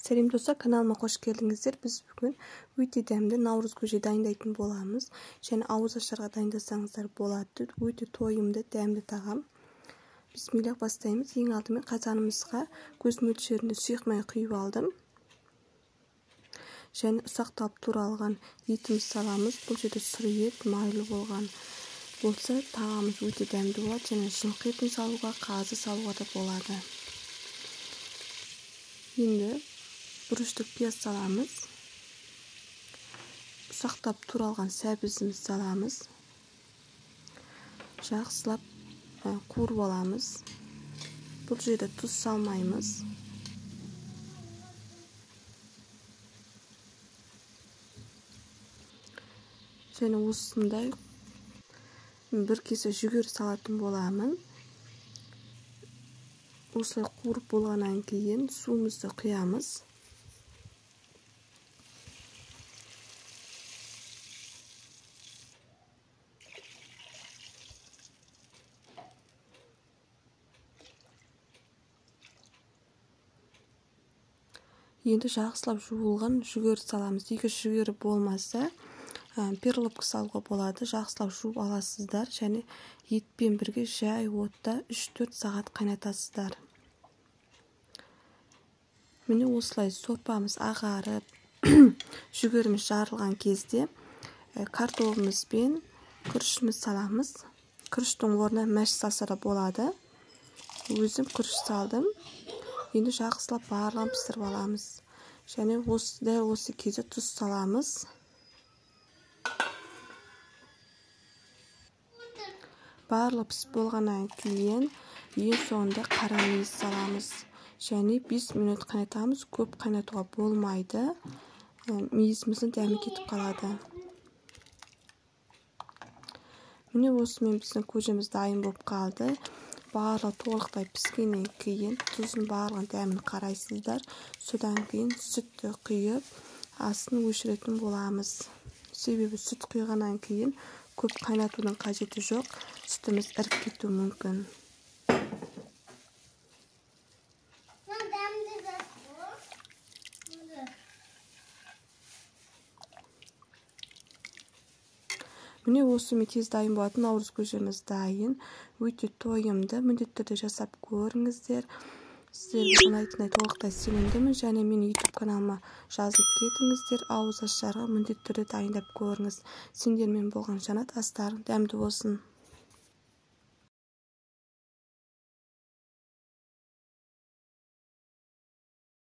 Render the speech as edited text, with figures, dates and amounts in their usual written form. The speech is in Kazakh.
Сәлем достар, каналыма қош келдіңіздер. Біз бүгін өте дәмді наурыз көже дайындайтын боламыз. Және ауыз ашарға дайындасаңыздар болады. Өте тойымды, дәмді тағам. Бисмиллах, бастаймыз. Ең алдымен қазанымызға көз мөлшерінде сұйық май құйып алдым. Және ұсақталып туралған етіміз саламыз. Бұл жерде сұр ет, майлы болған болса, тағамыз өте дәмді болады. Және жылқы етін салуға, қазы салуға да болады. Енді бұрышты пияз саламыз. Ұсақтап туралған сәбізіміз саламыз. Жақсылап қуырып аламыз. Бұл жерде тұз салмаймыз. Және осындай бір кесе жүгері салатын боламын. Осылай қуырып болғаннан кейін суымызды құямыз. Енді жақсылап жуылған жүгері саламыз. Егер жүгері болмаса, перловка салуға болады. Жақсылап жуып аласыздар және етпен бірге жай отта 3-4 сағат қайнатасыздар. Міне осылай сорпамыз ағарып, жүгеріміз жарылған кезде картобымыз бен күрішіміз саламыз. Күріштің орнына мәш салса да болады. Өзім күріш салдым. Енді жақсылап барлығын пісіріп аламыз. Және дәл осы кезде тұз саламыз. Барлығы пісіп болғаннан кейін ең соңында қара мейіз саламыз. Және 5 минут қайнатамыз. Көп қайнатуға болмайды. Мейізіміздің дәмі кетіп қалады. Міне осымен біздің көжеміз дайын болып қалды. Барлығы толықтай піскеннен кейін тұзын барлығын дәмін қарайсыздар. Содан кейін сүтті құйып, астын өшіретін боламыз. Себебі сүт құйғаннан кейін көп қайнатудың қажеті жоқ, сүтіміз іріп кетуі мүмкін. Міне осымен тез дайын болатын наурыз көжеміз дайын. Өте тойымды, міндетті түрде жасап көріңіздер. Сіздерге ұнайтынына толықтай сенімдімін. Және менің YouTube каналыма жазылып кетіңіздер. Ауыз ашарға міндетті түрде дайындап көріңіз. Сендермен болған Жанат, астарың дәмді болсын.